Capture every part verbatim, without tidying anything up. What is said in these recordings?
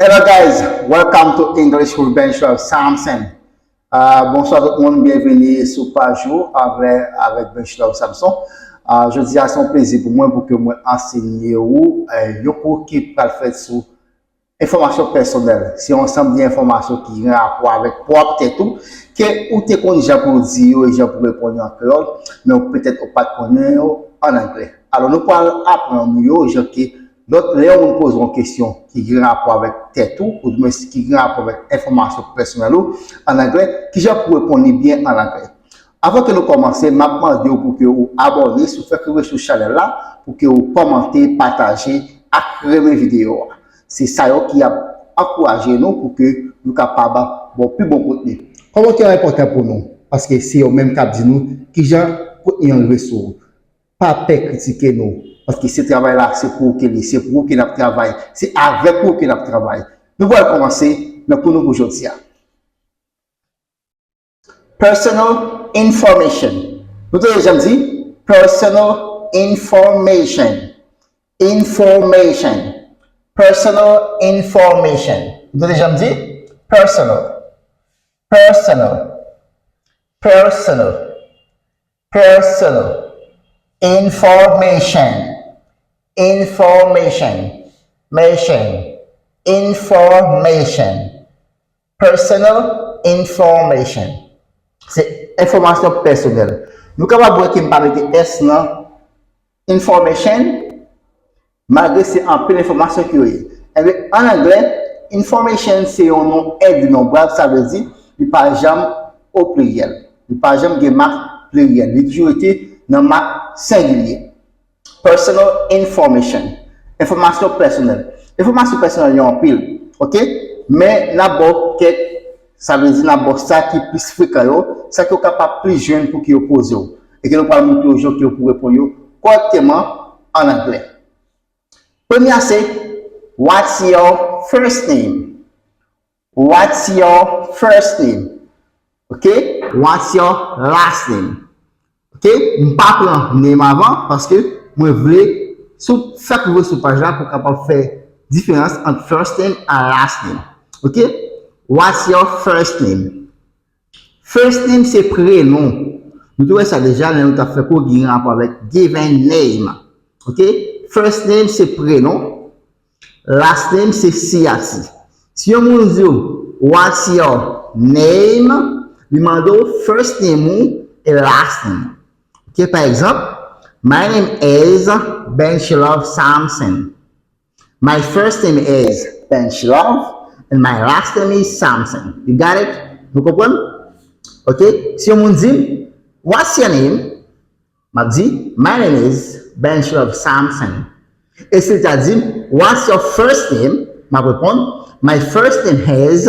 Hello guys, welcome to English with Bench Love Samson. Ah, bonswa tout moun, byenveni sou paj ou avè, avèk Bench Love Samson. Ah, jodi a se yon plezi pou mwen pou ke mwen ansenye ou eh, yon kou ki pral fèt sou enfòmasyon pèsonèl. Se yon ansanm de enfòmasyon ki gen rapò avèk pwòp tèt ou, ke ou te konn jan pou w di yo e jan pou w reponn yo an kreyòl, men ou petèt ou pa t konnen yo an anglè. Alò, nou pral aprann yo jan ke lòt lè yon moun poze yon kesyon ki gen rapò avèk tèt ou, oudimwen ki gen rapò avèk enfòmasyon pèsonèl ou an anglè, kijan pou w reponn li byen an anglè. Avan ke nou kòmanse, m ap mande w pou ke ou abòne si w fèk rive sou chanèl la, pou ke ou kòmante, pataje ak renmen videyo a. Se sa yo ki ap ankouraje nou pou ke nou kapab ba w pi bon kontni. Kòmantè yo enpòtan pou nou, paske se yo menm k ap di nou kijan kontni an rive sou ou. Pa pè kritike nou, paske se travay la, se pou ou ke li, se pou ou ke n ap travay, se avèk ou ke n ap travay. Nou pral kòmanse nan kou nou pou jodi a. Personal information. Nou tande jan m di? Personal information. Information. Personal information. Nou tande jan m di? Personal. Personal. Personal. Personal. Information. Information. Mation. Information. Personal information. Se enfòmasyon pèsonèl. Nou kapab wè ke m pa mete S nan information, malgre se anpil enfòmasyon ki yo ye. Ebyen, an anglè, information se yon non èd nonbrab, sa vle di li pa janm o pliryèl. Li pa janm gen mak pliryèl. Li toujou rete nan mak sengilye. Personal information. Enfòmasyon pèsonèl. Enfòmasyon pèsonèl yo anpil, oke? Men n ap ba w kèk, sa vle di n ap ba w sa ki plis frekan yo, sa ke w kapab plis jwenn pou ke yo poze w. E ke nou pral montre w jan ke w pou reponn yo kòrèkteman an anglè. Premye a se, what's your first name? What's your first name? Ok? What's your last name? Ok? M pa pran name avan paske mwen vle sou fèk rive sou paj la pou kapab fè diferans ant first name and last name. Ok? What's your first name? First name se prenon. Nou te wè sa deja lè nou t ap fè kou ki gen rapò avèk given name. Ok? First name se prenon. Last name se siyati. Si yon moun di w, what's your name? Li mande w first name ou e last name. Ok, pa egzanp, my name is Benchlove Samson. My first name is Benchlove and my last name is Samson. You got it? Nou konprann? Ok? Si yon moun di m, what's your name? M ap di, my name is Benchlove Samson. E si l ta di m, what's your first name? M ap reponn, my first name is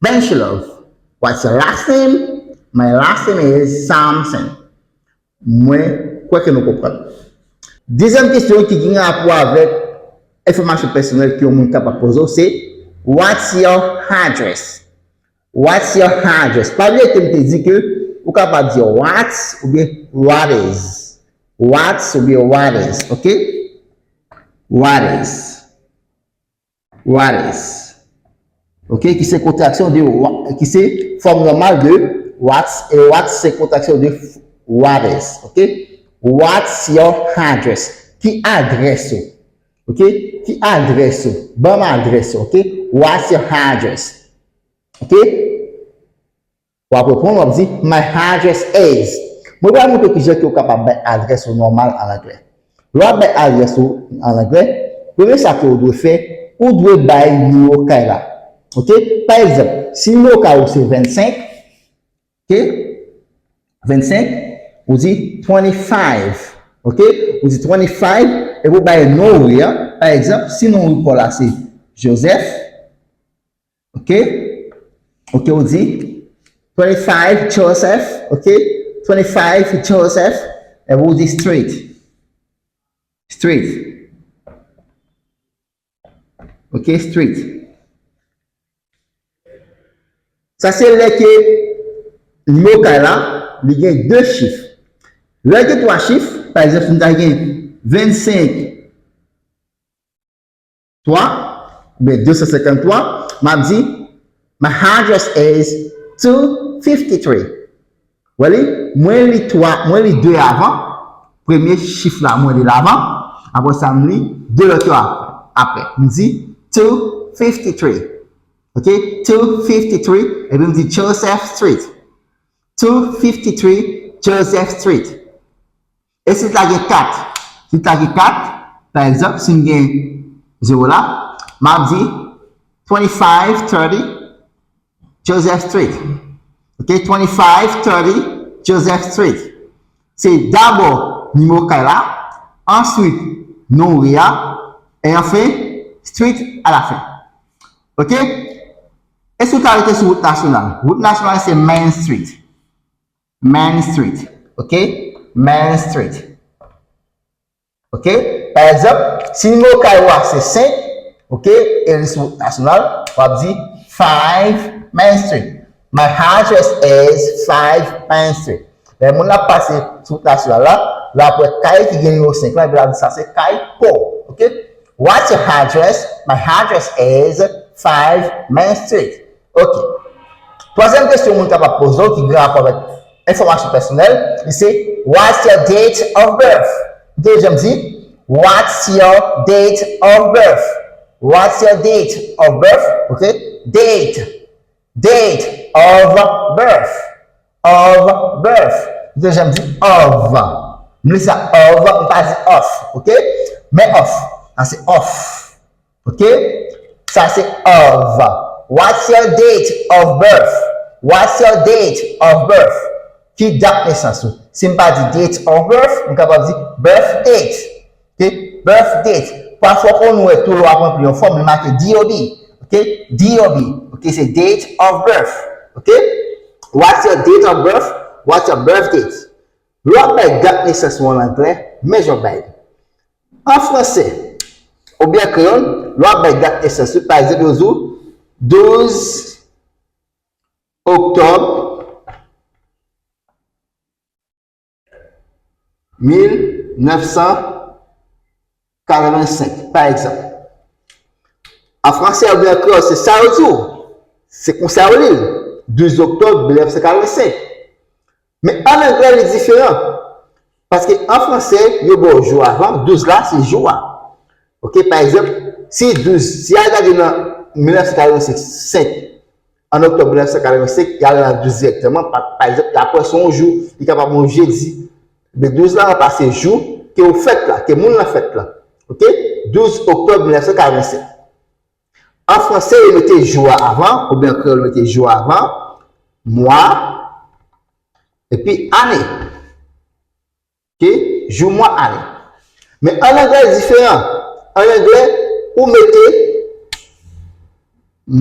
Benchlove. What's your last name? My last name is Samson. Mwen kwè ke nou konprann. Dezyèm kesyon ki gen rapò avèk enfòmasyon pèsonèl ke yon moun kapab poze w se, what's your address? What's your address? Pa bliye ke m te di ke ou kapab di what's oubyen what is. What's oubyen what is, ok? What is. What is. Ok, ki se kontraksyon de wha- ki se fòm nòmal de what's, e what's se kontraksyon de what is, ok? What's your address? Ki adrès ou? Ok? Ki adrès ou? Ban m adrès ou, ok? What's your address? Ok? W ap reponn, w ap di, my address is. Mwen pral montre w kijan ke w kapab bay adrès ou nòmal an anglè. Lè w ap bay adrès ou an anglè, premye sa ke w dwe fè, ou dwe bay nimewo kay la. Ok? Pa egzanp, si nimewo kay ou se vennsenk, ok? Vennsenk, ou di twenty-five, ok? Ou di twenty-five, epi w bay non ou, wi, an. Pa egzanp, si non ou pa w la se Joseph, ok? Ok, ou di twenty-five Joseph, ok? Twenty-five Joseph, epi ou di street. Street. Ok, street. Sa se lè ke nimewo kay la, li gen de chif. Lè gen twa chif, pa egzanp, si m ta gen vennsenk, twa, Oubyen de san senkanntwa, m ap di, my address is two fifty-three. Wè li, mwen li twa, mwen li de avan, premye chif la, mwen li l avan, apre sa, m li de lòt yo ap-, apre. M di two fifty-three. Ok, two fifty-three, epi m di Joseph Street. Two fifty-three Joseph Street. E si ta gen kat? Si ta gen kat, pa egzanp, si m gen zewo la, m ap di twenty-five thirty Joseph Street. Ok, twenty-five thirty Joseph Street. Se dabò nimewo kay la, answit non ri a, e anfen, street alafen. Ok? E si w ta rete sou wout nasyonal? Wout nasyonal se Main Street. Main Street. Ok? Main Street. Ok? Pa egzanp, si nimewo kay ou a se senk, ok, e li sou wout nasyonal, w ap di five Main Street. My address is five Main Street. Lè moun la pase sou wout nasyonal la, l ap wè kay ki gen nimewo senk la, epi l ap di sa se kay pa w. Ok? What's your address? My address is five Main Street. Ok. Twazyèm kesyon moun kapab poze w ki gen rapò avèk enfòmasyon pèsonèl, li se, what's your date of birth? Dezyèm di, what's your date of birth? What's your date of birth? Ok? Date. Date of birth. Of birth. Dezyèm di of. M li sa of, m pa di off. Ok? Men of. Sa se of. Ok? Sa se of. What's your date of birth? What's your date of birth? Ki dat nesans ou? Si m pa di date of birth, m kapab di birth date. Ok? Birth date. Pafwa w konn wè tou lè w ap ranpli yon fòm, li make D O B. Ok? D O B. Ok? Se date of birth. Ok? What's your date of birth? What's your birth date? Lè w ap bay dat nesans ou an anglè, men jan w bay li. An franse, oubyen an kreyòl, lè w ap bay dat nesans ou, pa egzanp, yo di w douz oktòb mil nèf san katrevensenk, pa egzanp. An franse oubyen an kreyòl, se sa yo di w. Se konsa yo li l. Douz oktòb mil nèf san katrevensenk. Men an anglè, li diferan. Paske an franse, yo ba w jou avan, douz la, se jou a. Ok, pa egzanp, si douz, si y al gade nan mil nèf san katrevensenk, an oktòb mil nèf san katrevensenk, y al nan douz dirèkteman, pa, pa egzanp, y ap wè se yon jou, li kapab yon jedi. Men douz la ranplase jou ke w fèt la, ke moun lan fèt la. Ok? Douz oktòb mil nèf san katrevensenk. An franse, yo mete jou a avan, oubyen an kreyòl, yo mete jou a avan, mwa, epi ane. Ok? Jou, mwa, ane. Men an anglè, li diferan. An anglè, ou mete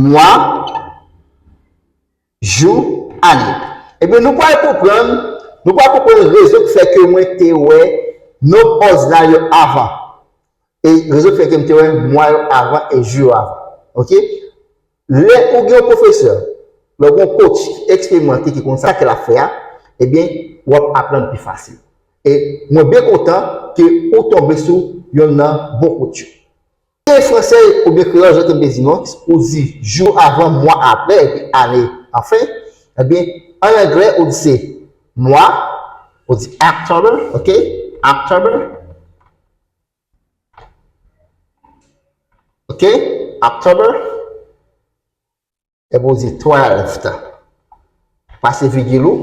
mwa, jou, ane. Ebyen, nou pral konprann, nou pral konprann rezon ki fè ke mwen te wè nonb òdinal yo avan. E rezon ki fè ke m te wè mwa yo avan e jou yo avan. Ok? Lè ou gen yon pwofesè, lè ou gen yon coach ki eksperimante, ki konn sa ke l ap fè a, ebyen, w ap aprann pi fasil. E mwen byen kontan ke ou tonbe sou yonn nan bon coach yo. An franse oubyen kreyòl, jan ke m te di nou, ou di jou avan, mwa apre, epi ane anfen, ebyen, an anglè, ou di se mwa, ou di October, ok? October. Ok? October. Epi ou di twelve. Pase vigil ou.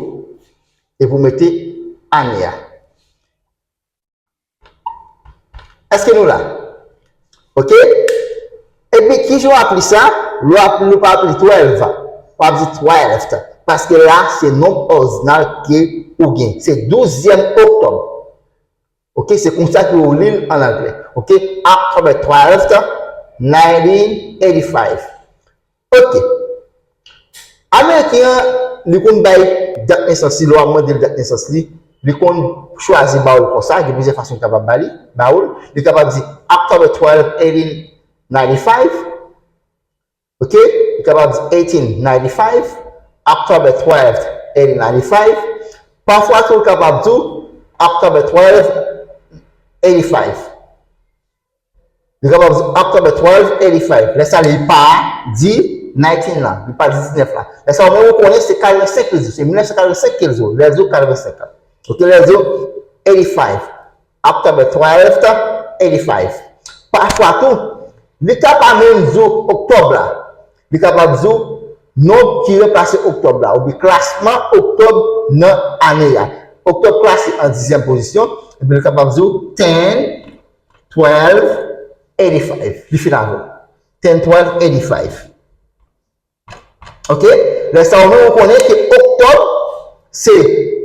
Epi ou mete ane a. Èske nou la? Ok? Epi, kijan w ap li sa? Lè w ap li, ou pa ap li twelve. W ap di twelve. Paske la, se nonb òdinal ke ou gen. Se douzyèm oktòb. Ok? Se konsa ke ou li l an anglè. Ok? October twelfth, nineteen eighty-five. Ok. Ameriken an, li konn bay dat nesans li, lè w ap mande l dat nesans li, li konn chwazi ba w l konsa, gen plizyè fason li kapab ba li, ba w l. Li kapab di October twelve, eighteen ninety-five. Ok? Li kapab di eighteen ninety-five, October twelve, eighteen ninety-five. Pafwa tou, li kapab di October twelve, eighty-five. Li kapab di October twelve eighty-five. Lè sa li pa di nineteen la, li pa di diznèf la. Lè sa ou menm ou konnen se karannsenk li di, se mil nèf san karannsenk ke l di, lè l di w karannsenk la. Ok, lè l di w eighty-five. October twelve eighty-five. Pafwa tou, li ka pa menm di w oktòb la. Li kapab di w nonb ki ranplase oktòb la, oubyen klasman oktòb nan ane a. Oktòb klase an dizyèm pozisyon, epi li kapab di w ten, twelve, eighty-five. Li fin avè w. Ten, twelve, eighty-five. Ok? Lè sa ou menm ou konnen ke oktòb se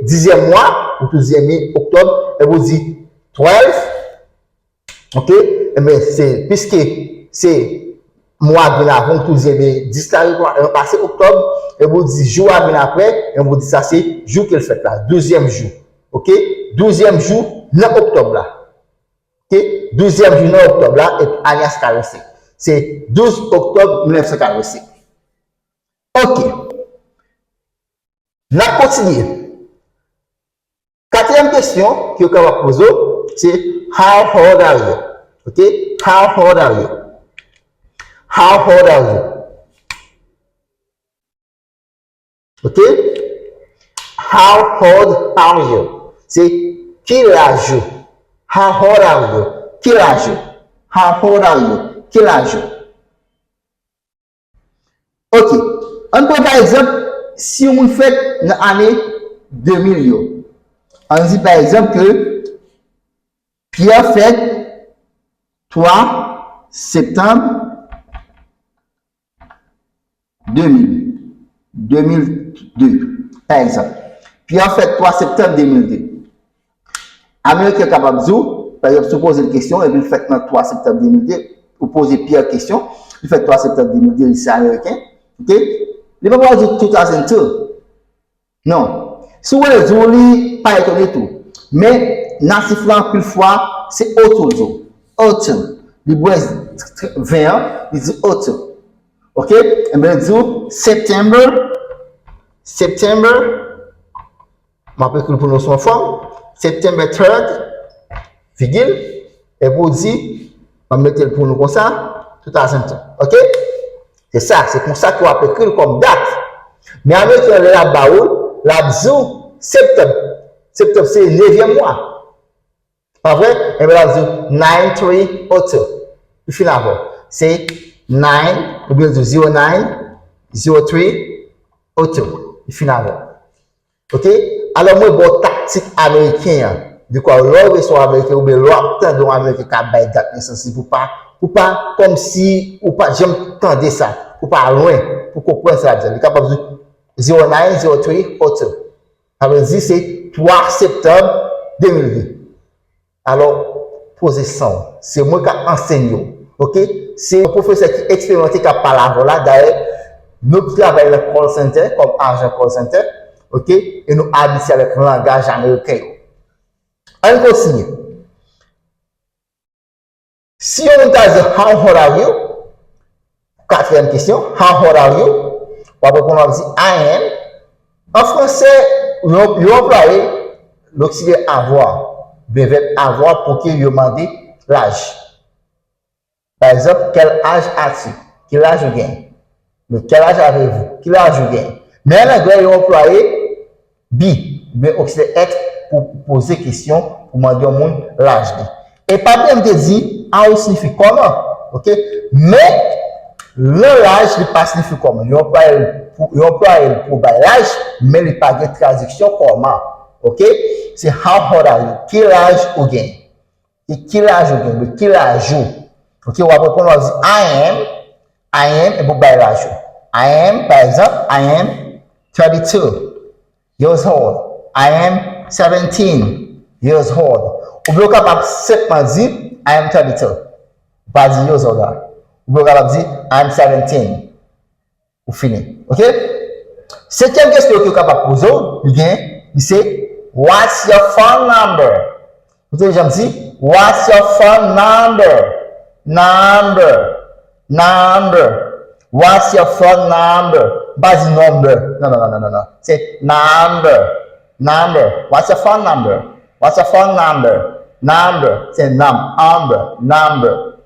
dizyèm mwa, ou tou di ebyen oktòb, epi ou di twelve, ok? Ebyen, se, piske se mwa k vin avè w, ou tou di ebyen dis la ranplase oktòb, epi ou di jou a vin apre, epi ou di sa se jou ke l fèt la, douzyèm jou, ok? Douzyèm jou nan oktòb la. Ok? Douzyèm jou nan oktòb la, epi alyas karannsenk. Se douz oktòb mil nèf san karannsenk. Ok. N ap kontinye. Katriyèm kesyon ke yo kapab poze w, se how old are you? Ok? How old are you? How old are you? Ok? How old are you? Se ki laj ou? How old are you? Ki laj ou? How old are you? Ki laj ou? Ok. Ann pran pa egzanp, si yon moun fèt nan ane de mil yo. Ann di pa egzanp ke Pierre fèt twa septanm de mil, de mil de, pa egzanp. Pierre fèt twa septanm de mil de. Ameriken kapab di w, pa egzanp, si w poze l kesyon, epi l fèt nan twa septanm de mil de, ou poze Pierre kesyon, li fèt twa septanm de mil de, li se Ameriken, ok? Li pa pral di w two thousand two. Non. Si w wè l di w li pa etone tou. Men, natif la anpil fwa, se o two l di w. O two. Li bwè ven an, li di o two. Ok? Enben, l di w September, September, m ap ekri l pou nou sou yon fòm, September third, vigil, epi w di, m ap mete l pou nou konsa, two thousand two. Ok? Se sa, se konsa ke w ap ekri l kòm dat. Men Ameriken an, lè l ap ba ou l, l ap di w septanm. Septanm se nevyèm mwa. Pa vre? Enben, l ap di w nine three oh two. Li fin avè w. Se nine, oubyen l di w zero nine, zero three, oh two. Li fin avè w. Ok? Alò, mwen ba w taktik Ameriken an. Dekwa, lè w resevwa Ameriken, oubyen lè w ap tande yon Ameriken k ap bay dat nesans li, pou pa, pou pa, kòmsi ou pa t janm tande sa, ou pa lwen pou konprann sa l ap di. Li kapab di zero nine zero three oh two. Sa vle di se twa septanm de mil de. Alò, poze san w. Se mwen k ap ansenye w. Ok? Se yon pwofesè ki eksperimante k ap pale avè w la. Dayè, nou ki travay nan call center, kòm ajan call center, ok? E nou abitye avèk langaj ameriken yo. Ann kontinye. Si yon moun ta di, "How old are you?" Katriyèm kesyon, "How old are you?" W ap reponn, w ap di, "I am." An franse, yo, yo anplwaye loksilè avoir, oubyen vèb avoir pou ke yo mande laj. Pa egzanp, "Quel âge as-tu?" Ki laj ou gen? Men, "Quel âge avez-vous?" Ki laj ou gen? Men an anglè, yo anplwaye be, oubyen oksilè être, pou poze kesyon, pou mande yon moun laj li. E pa bliye m te di, are siyifi kòman, ok? Men, nan laj, li pa siyifi kòman. Yo anplwaye l pou, yo anplwaye l pou bay laj, men li pa gen tradiksyon kòman, ok? Se how old are you? Ki laj ou gen? E ki laj ou gen? Ki laj ou? Ok, w ap reponn, w ap di, I am, I am, epi w bay laj ou. I am, pa egzanp, I am thirty-two years old. I am seventeen years old. Oubyen w kapab senpman di, I am thirty-two. Ou pa di years old la. Oubyen w kapab di, I am seventeen. Ou fini. Ok? Senkyèm kesyon ke w kapab poze w, li gen, li se, "What's your phone number?" Ou te janm di, "What's your phone number?" Number. Number. "What's your phone number?" M pa di number. Non, non, non, non, non, non. Se number. Number. "What's your phone number?" What's your phone number? Number. Se number. Number.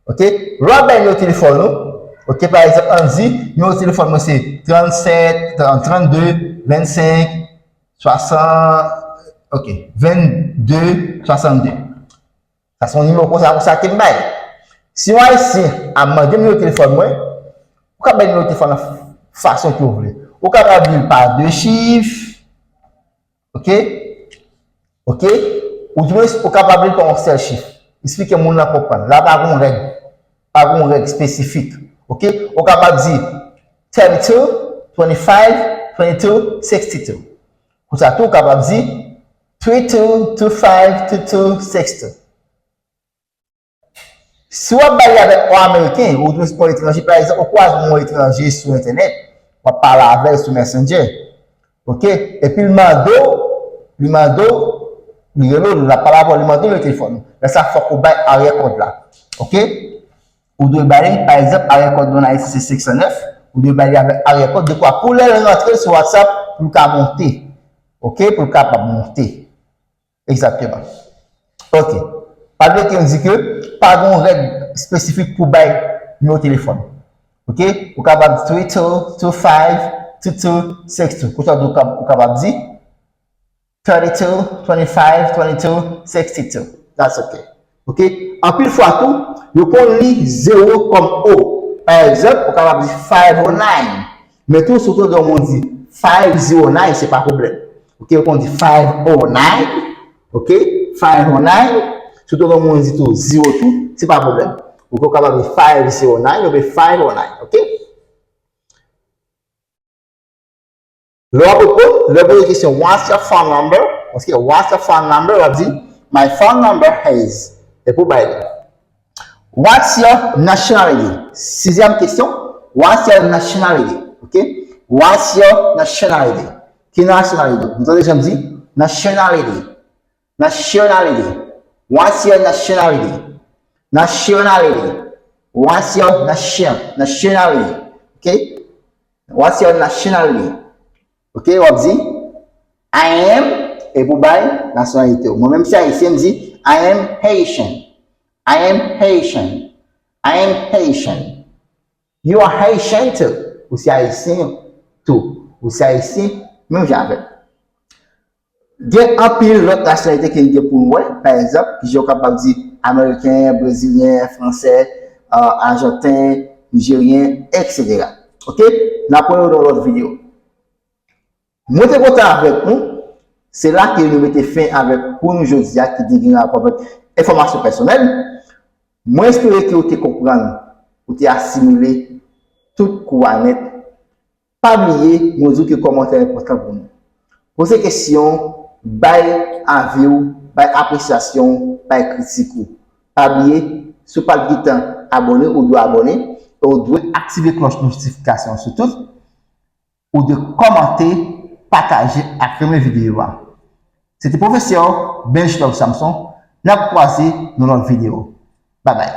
Ok? Lè w ap bay nimewo telefòn ou, ok, pa egzanp, ann di, nimewo telefòn mwen se trannsèt, trannde, vennsenk, swasant, ok, vennde, swasannde. Sa se yon nimewo konsa, konsa ke m bay. Si yon Ayisyen ap mande m nimewo telefòn mwen, ou ka bay nimewo telefòn nan fason ke w vle. Ou ka ba li pa de chif, ok? Ok? Ou di mwen, ou ka ba li pa yon sèl chif. Eksplike moun nan konprann. La pa gen yon règ. Pa gen yon règ espesifik. Ok? Ou kapab di thirty-two, twenty-five, twenty-two, sixty-two. Konsa tou, ou kapab di three two, two five, two two, six two. Si w ap bay li avèk yon ameriken, ou yon etranje, pa egzanp, ou kwaze yon etranje sou entènèt, w ap pale avè l sou Messenger, ok? Epi l mande w, li mande w, li rele w, l ap pale avè w, li mande w nimewo telefòn ou. Lè sa, fòk ou bay aryè kòd la, ok? Ou dwe bay li, pa egzanp, aryè kòd nou an Ayiti se senk san nèf, ou dwe bay li avèk aryè kòd, dekwa pou lè l rantre sou WhatsApp, pou l ka monte, ok? Pou l kapab monte. Egzakteman. Ok. Pa bliye ke m di ke pa gen yon règ espesifik pou bay nimewo telefòn. Ok? Ou kapab three two, two five, two two, six two. Konsa tou ou kab-, ou kapab di thirty-two, twenty-five, twenty-two, sixty-two. That's ok. Ok? Anpil fwa tou, yo konn li zewo kòm O. Pa egzanp, ou kapab di five oh nine. Men tou, si w tande yon moun di five zero nine, se pa pwoblèm. Ok, ou konn di five oh nine, ok, five oh nine, si w tande yon moun di tou zero tou, se pa pwoblèm. Ok, ou kapab di five zero nine oubyen five oh nine, ok? Lè w ap reponn, lè yo poze kesyon, "What's your phone number?" Paske "What's your phone number?" w ap di, "My phone number is." Epi w bay li. "What's your nationality?" Sizyèm kesyon, "What's your nationality?" Ok? "What's your nationality?" Ki nationality? Nou tande jan m di, nationality. Nationality. What's your nationality? Nationality. What's your nation-, nationality? Ok? What's your nationality? Ok, w ap di, "I am," epi w bay nasyonalite w. Mwen menm se ayisyen, m di, "I am Haitian." I am Haitian. I am Haitian. You are Haitian too. Ou se ayisyen tou. Ou se ayisyen, menm jan avè m. Gen anpil lòt nasyonalite ke n gen pou n wè. Pa egzanp, ki jan w kapab di ameriken, brezilyen, fransè, euh, ajanten, nijeryen, etsetera. Ok? N ap wè yo nan lòt videyo. Mwen te kontan avèk nou. Se la ke nou mete fen avèk kou nou jodi a ki te gen rapò avèk enfòmasyon pèsonèl. Mwen espere ke w te konprann, ou te asimile tout kou a nèt. Pa bliye, mwen di w ke kòmantè enpòtan pou nou. Poze kesyon, bay avi w, bay apresyasyon w, bay kritik ou. Pa bliye, si w pa t gentan abòne, ou dwe abòne, e ou dwe aktive klòch notifikasyon an sou tout. Ou dwe kòmante, pataje ak renmen videyo a. Se te pwofesè w, Benj Love Samson. N ap kwaze nan lòt videyo. Babay.